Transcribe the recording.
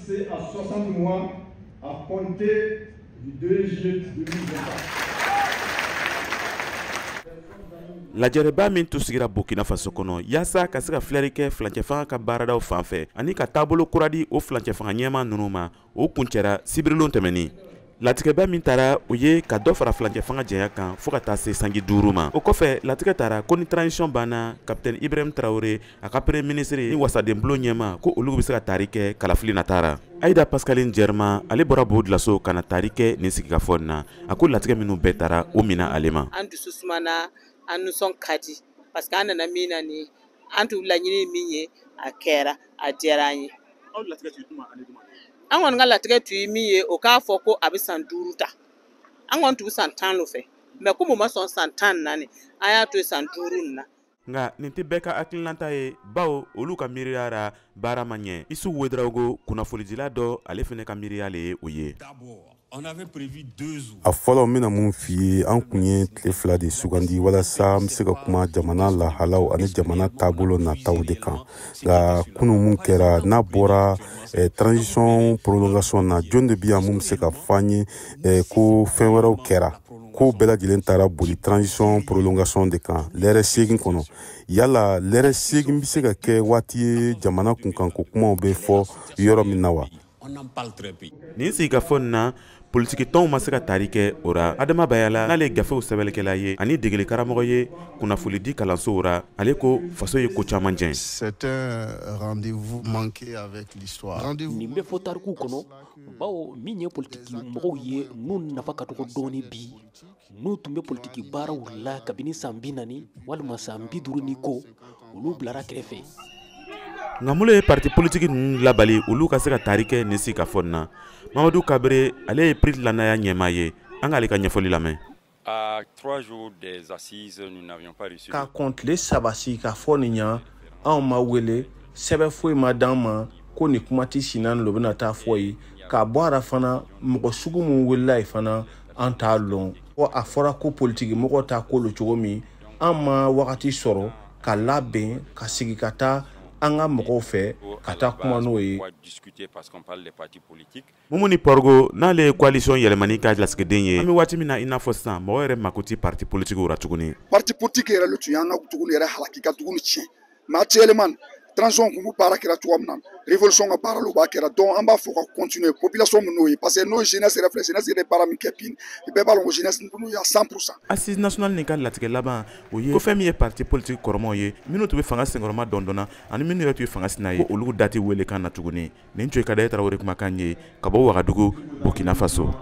fixée à 60 mois à compter du 2 juillet 2024. Lajɛrɛba min tun sigira Burkina Faso kɔnɔ yaasa ka se ka filɛri kɛ furancɛfanga ka baaradaw fan fɛ ani ka taabolo kura di o furancɛfanga ɲɛmaa ninnu ma, o kuncɛra sibirilon tɛmɛnin. Latigɛba min taara, o ye ka dɔ fara furancɛfanga janya kan fo ka taa se sanji 5 ma. O kɔfɛ, latigɛ taara ko ni transition banna, capitaine Ibrahim Traoré, a ka premier ministre ni wasadenbulon ɲɛmaa, ko olu bɛ se ka tari kɛ kalafili natara. Ayida Pascaline Jɛrima, ale bɔra Bo Dioulasso ka na tari kɛ nin sigikafɔ in na. A ko latigɛ minnu bɛɛ taara, o minɛ ale ma. An dusu sumana, an nisɔn ka di, parce que an nana min na nin, an tun laɲini min ye, a kɛra, a diyara an ye. An kɔni ka latigɛ tun ye min ye, o k'a fɔ ko a bɛ san 5 ta. An kɔni tun bɛ san 10 lo fɛ, mais komi o ma sɔn san 14, an y'a to san 5 nin na. Nka nin tɛ bɛɛ ka hakilinata ye, bawo olu ka miiriya la baara ma ɲɛ. Isu Wedraogo, kunnafonidila dɔ, ale fana ka miiriya le ye o ye. A fɔlɔ, n bɛna mun f'i ye, an kun ye tile 2 de sugandi walasa an bɛ se ka kuma jamana lahalaw ani jamana taabolo nataw de kan. Nka kunun mun kɛra, n'a bɔra transition prolongation na, jɔn de bɛ yan mun bɛ se ka fɔ an ye ko fɛn wɛrɛw kɛra? Ko bɛɛ lajɛlen taara boli transition prolongation de kan lɛrɛ 8 kɔnɔ. Yala lɛrɛ 8 bɛ se ka kɛ waati ye jamana kunkanko kumaw bɛ fɔ yɔrɔ min na wa? Nin sigikafɔ nin na, politiki tɔnw ma se ka tari kɛ o ra. Adama Bayala, n'ale ye gafew sɛbɛnnikɛla ye ani degeli karamɔgɔ ye kunnafonidi kalansow ra, ale ko faso ye ko caman jɛn. C'est un rendez-vous manqué avec l'histoire. Nin bɛ fɔ tariku kɔnɔ, bawo min ye politiki mɔgɔw ye n'u nafa ka dɔgɔ dɔɔni bi, n'u tun bɛ politiki baaraw la kabini san 40 walima san 50 ni kɔ, olu bilara kɛrɛfɛ. Nka mun ye parti politiki ninnu labali olu ka se ka tari kɛ nin sigikafɔ nin na? Mamadu Kabere, ale ye PRID lanaya ɲɛmaa ye. An k'ale ka ɲɛfɔli lamɛn. K'a kɔn tile 3 sigikafɔ nin ɲa, anw ma wele, sɛbɛn foyi ma d'an ma ko nin kuma tɛ sinna nin lo bɛna taa fɔ ye. K'a bɔ a la fana, mɔgɔ sugu min welela yen fana, an t'a lɔn. A fɔra ko politiki mɔgɔw t'a ko lo cogo min, an ma wagati sɔrɔ ka labɛn ka sigi ka taa an ka mɔgɔw fɛ ka taa kuma n'o ye. Mumuni Pɔrigo, n'ale ye coalition yɛlɛmani ka lasigiden ye, an bɛ waati min na i n'a fɔ sisan, mɔgɔ yɛrɛ mako tɛ parti politique la tuguni. Parti politique yɛrɛ le tun y'an ka dugu yɛrɛ halaki, ka dugu tiɲɛ. Mais actuellement, transition kun b'u baara kɛra cogoya min na, révolution ka baara b'a kɛra, donc an b'a fɔ ka continuer population min n'o ye, parce que n'o ye jeunesse yɛrɛ filɛ, jeunesse yɛrɛ baara min kɛ bi, bɛɛ b'a dɔn ko jeunesse ninnu y'a 100%. Assise nationale nin ka latigɛ laban, o ye ko fɛn min ye parti politique kɔrɔmaw ye, minnu tun bɛ fanga senkɔrɔma dɔndɔnna ani minnu yɛrɛ tun ye fanga sina ye, ko olu da tɛ wele kan na tuguni. Nin tun ye Kadaya Tarawele kumakan ye ka bɔ Wagadugu, Burkina Faso.